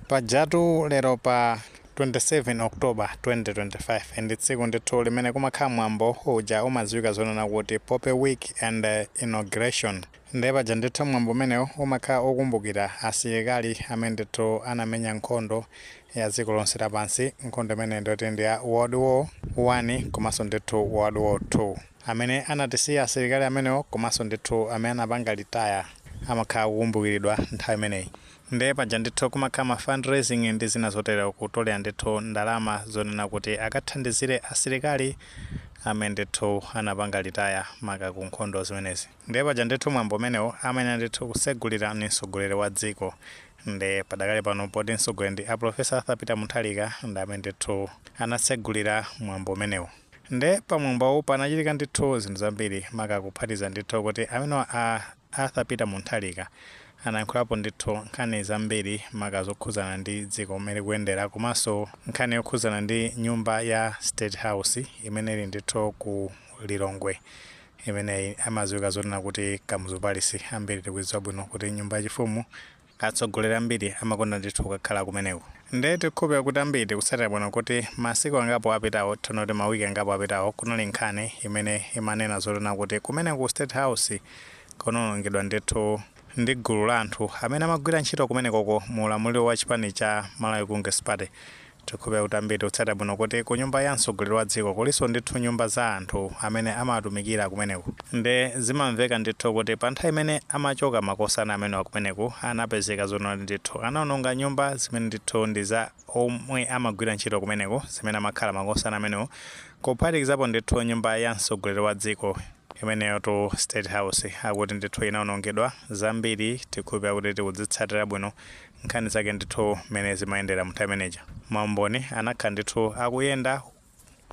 Pajatu lero pa 27 October 2025 ndi tsiku ndithu limene kumakhala mwambo uja umadziwika zonena kuti Poppy Week and Inauguration. Ndiye paja ndithu mwambo umenewu umakhala okumbukira asilikali amene ndithu anamenya nkhondo ya dziko lonse lapansi. Nkhondo imene ndoti ndi ya World War 1 komanso ndithu World War 2. Amene anatisiya asilikali amenewo komanso ndithu amene anapanga retire amakhala kukumbukiridwa nthawi imeneyi. Ndiye paja ndithu kumakhala ma fundraising ndi zina zotero, kutolera ndithu ndalama zonena kuti akathandizire asilikali amene ndithu anapanga retire maka ku nkhondo zimenezi. Ndiye paja ndithu mwambo umenewo amene ndithu kusegulira ni mtsogoleri wa dziko. Ndiye padakali pano poti mtsogoleri ndi a Professor Arthur Peter Mutharika, ndi amene ndithu anasegulira mwambo umenewu. Ndiye pamwambowu panachitika ndithu zinthu zambiri, maka kuphatiza ndithu kuti amene a Arthur Peter Mutharika anayankhulapo ndithu nkhani zambiri, maka zokhuzana ndi dziko mmene kuyendera, komanso nkhani yokhuzana ndi nyumba ya State House imene ili ndithu ku Lilongwe, imeneyi amadziwika zonena kuti Kamuzu Palace. Ambiri tikudziwa bwino kuti nyumba yachifumu, atsogoleri ambiri amakonda ndithu kukakhala kumeneko. Ndiye tikhulupirira kuti ambiri tikutsatira bwino kuti masiku angapo apitawo, tinoti mawiki angapo apitawo, kunali nkhani imene imanena zonena kuti kumene ku State House kunawonongedwa ndithu ndi gulu la anthu amene amagwira ntchito kumenekoko mu ulamuliro wa chipani cha Malawi Congress Party. Tikhulupirira kuti ambiri tikutsatira bwino kuti ku nyumba ya mtsogoleri wa dziko kulinso ndithu nyumba za anthu amene amatumikira kumeneko. Nde zimamveka ndithu kuti pa nthawi imene amachoka makosana amenewa kumeneku, anapezeka zonena ndithu anawononga nyumba zimene ndithu ndi za omwe amagwira ntchito kumeneko, zimene amakhala makosana amenewo, kuphatikizapo ndithu nyumba ya mtsogoleri wa dziko imeneyo to State House, akuti ndithu inawonongedwa. Zambiri tikhulupirira kuti tikudzitsatira bwino nkhani zake ndithu mmene zimayendera mu nthawi imeneja. Maumboni anakhala ndithu akuyenda,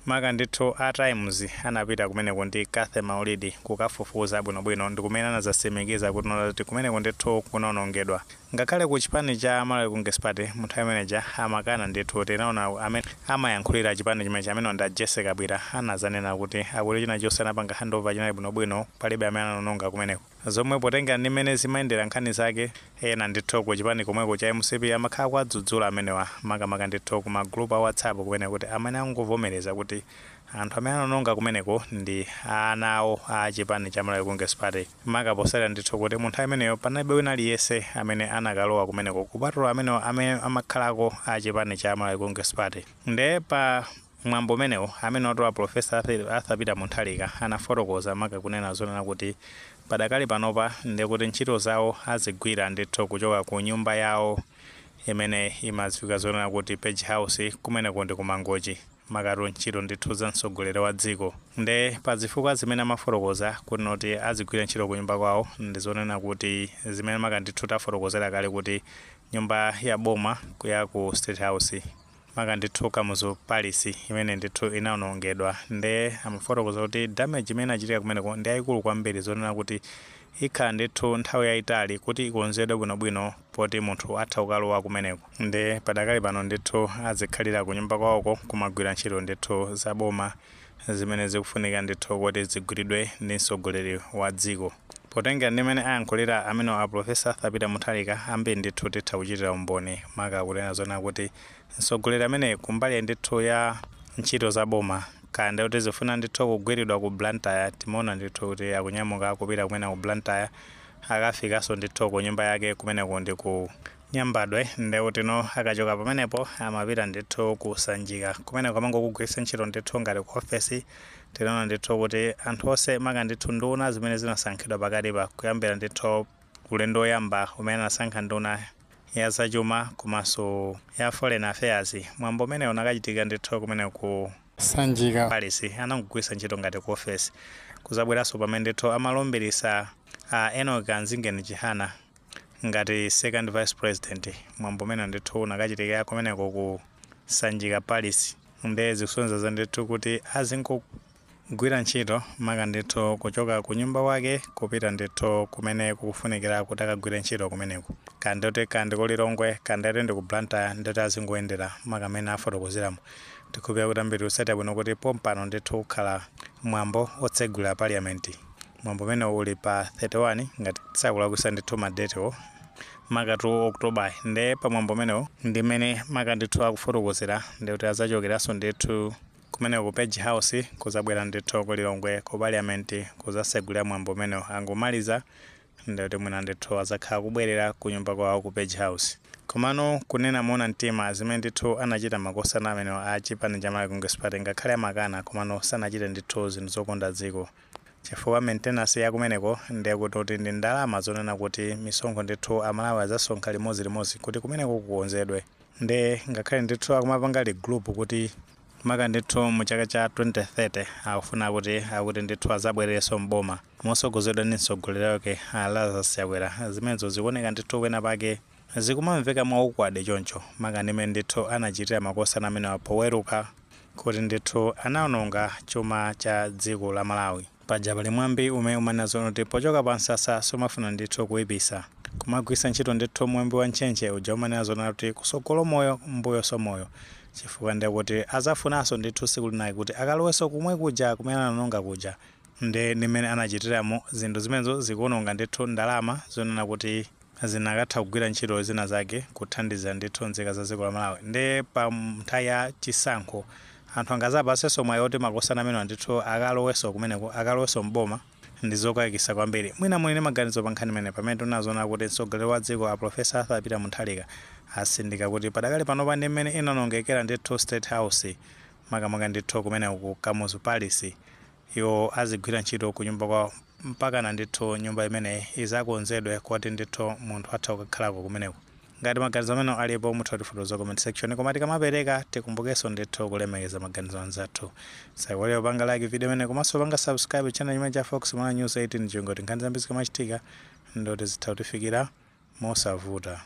maka ndithu a Times anapita kumeneko ndi Cathy Maulidi kukafufuza bwinobwino, ndi kumene anadzasimikiza kuti noti kumeneko ndithu kunawonongedwa. Ngakhale ku chipani cha Malawi Congress Party mu nthawi imeneja amakana ndithu. Tinaona amene amayankhulira chipani chimenechi, amene ndi a Jesse Kabwira, anazanena kuti akuti china chonse anapanga handover chinali bwinobwino, palibe amene anawononga kumeneko, zomwe potengera ndi mmene zimayendera nkhani zake, ena ndithu ku chipani komweko cha MCP amakhala kuwadzudzula amenewa, makamaka ndithu ku magrupu a WhatsApp kumene kuti amene angovomereza kuti anthu amene anawononga kumeneko ndi ana awo a chipani cha Malawi Congress Party, maka posatira ndithu kuti mu nthawi imeneyo panalibe wina aliyense amene anakalowa kumeneko kupatula amenewo amene amakhalako a chipani cha Malawi Congress Party. Nde pa mwambo umenewo amene watola Professor Arthur Peter Mutharika anafotokoza, maka kunena zonena kuti padakali panopa ndi kuti ntchito zawo azigwira ndithu kuchoka ku nyumba yawo imene imadziwika zonena kuti Page House, kumeneko ndi kumangochi, makatu ntchito ndithu za mtsogoleri wa dziko. Nde pa zifukwa zimene amafotokoza kuti noti azigwira ntchito ku nyumba kwawo ndi zonena kuti zimene maka ndithu tafotokozera kale kuti nyumba ya boma ya ku State House, maka ndithu Kamuzu Palace, imene ndithu inawonongedwa. Nde amafotokoza kuti damage imene inachitika kumeneko ndi yayikulu kwambiri, zonena kuti ikhala ndithu nthawi yayitali kuti ikonzedwe bwinobwino poti munthu atha kukalowa kumeneko. Nde padakali pano ndithu azikhalira ku nyumba kwawoko kumagwira ntchito ndithu za boma zimene zikufunika ndithu kuti zigwiridwe ndi mtsogoleri wa dziko. Potengera ndi mmene ayankhulira amene a Professor Arthur Peter Mutharika, ambiri ndithu titha kuchitira umboni, maka kunena zonena kuti mtsogoleri amene kumbali ndithu ya ntchito za boma, kaya ndikuti zifuna ndithu kugwiridwa ku Blantyre, timaona ndithu kuti akunyamuka kupita kumene ku Blantyre, akafikanso ndithu ku nyumba yake kumeneko ndi ku Nyambadwe. Ndekuti no akachoka pamenepo amapita ndithu ku Sanjika, kumeneko amangokugwiritsa ntchito ndithu ngati ku ofesi. Tinaona ndithu kuti anthu onse, maka ndithu nduna zimene zinasankhidwa pakatipa, kuyambira ndithu ulendo woyamba umene anasankha nduna ya zachuma komanso ya Foreign Affairs, mwambo umene unakachitika ndithu kumene ku Sanjika Palace, anangogwiritsa ntchito ngati ku ofesi. Kuzabweranso pamene ndithu amalumbiritsa a Enoch Kanzingeni Chihana ngati second vice president, mwambo umene ndithu unakachitikira kumeneko ku Sanjika Palace. Nde zikusonyeza ndithu kuti azingogwira ntchito maka ndithu kuchoka ku nyumba kwake kupita ndithu kumene kukufunikira kuti akagwire ntchito kumeneko, kandoti kandi ku Lilongwe, kandati ndi ku Blantyre, ndoti azingoyendera maka amene afotokozeramo. Tikhulupirira kuti ambiri tikutsatira bwino kuti pompano ndithu kukhala mwambo otsegulira parliament. Mwambo umene uli pa 31, ngati sakulakwisa ndithu madetewo, Makatu October, nde pamwambo umenewo ndimene maka ndithu akufotokozera, ndikuti azachokeranso ndithu kumeneko ku Page House kuzabwera ndithu ku Lilongwe ku Parliament kuzasegulira mwambo umenewo. Angomaliza, ndikuti mwina ndithu azakhala kubwerera ku nyumba kwawo ku Page House. Komano kunena moona mtima, zimene ndithu anachita makosana amenewo a chipani cha Malawi Congress Party, ngakhale amakana, komano sanachite ndithu zinthu zokonda dziko, chifukwa maintenance ya kumeneko ndiye kuti ndi ndalama zonena kuti misonkho ndithu Amalawi azasonkha limodzi kuti kumeneko kukonzedwe. Nde ngakhale ndithu akumapanga regroup kuti maka ndithu mu chaka cha 2030 akufuna kuti akuti ndithu azabwererenso mboma mosogozedwa ndi mtsogoleri wake a Lazarus Chakwera, zimenezo zikuoneka ndithu pena pake zikumamveka mwaukwade choncho, maka ndimene ndithu anachitira makosana amenewa poweruka kuti ndithu anaononga chuma cha dziko la Malawi. Paja pali mwambi umene umanena kuti pochoka pa msasa sumafuna ndithu kuyipisa. Kumagwisa ntchito ndithu mwambi wa ntchentche uja umanena zona kuti kusogolo moyo, mbuyoso moyo, chifukwa ndiye kuti azafunanso ndithu tsiku linayi kuti akalowenso kumwe kuja kumene ananonga kuja. Nde ndimene anachitiramo zinthu zimenezo, zikuononga ndithu ndalama zonena kuti zinakatha kugwira ntchito zina zake kuthandiza ndithu nzika za dziko la Malawi. Nde pa nthawi ya chisankho anthu angazapasenso mwayi oti makosana amenewa ndithu akalowenso kumeneko, akalowenso mboma, ndi zokayikitsa kwambiri. Mwina muli ndi maganizo pa nkhani imene, pamene tinazona kuti mtsogoleri wa dziko a Professor Arthur Peter Mutharika asindika kuti padakali panopa ndi mmene inanongekera ndithu State House, makamaka ndithu kumeneko ku Kamuzu Palace, iwo azigwira ntchito ku nyumba kwawo mpakana ndithu nyumba imeneyi izakonzedwe kuti ndithu munthu atha kukhalako kumeneko. Ngati maganizo amene alipo, mutha kutifotokoza comment section. Koma tikamapereka, tikumbukenso ndithu kulemekeza maganizo anzathu. Saiwalire panga like video imene komanso panga subscribe channel chimene cha Fox Malawi News 18 chingoti nkhani zambiri zikamachitika ndoti zitha kutifikira mosavuta.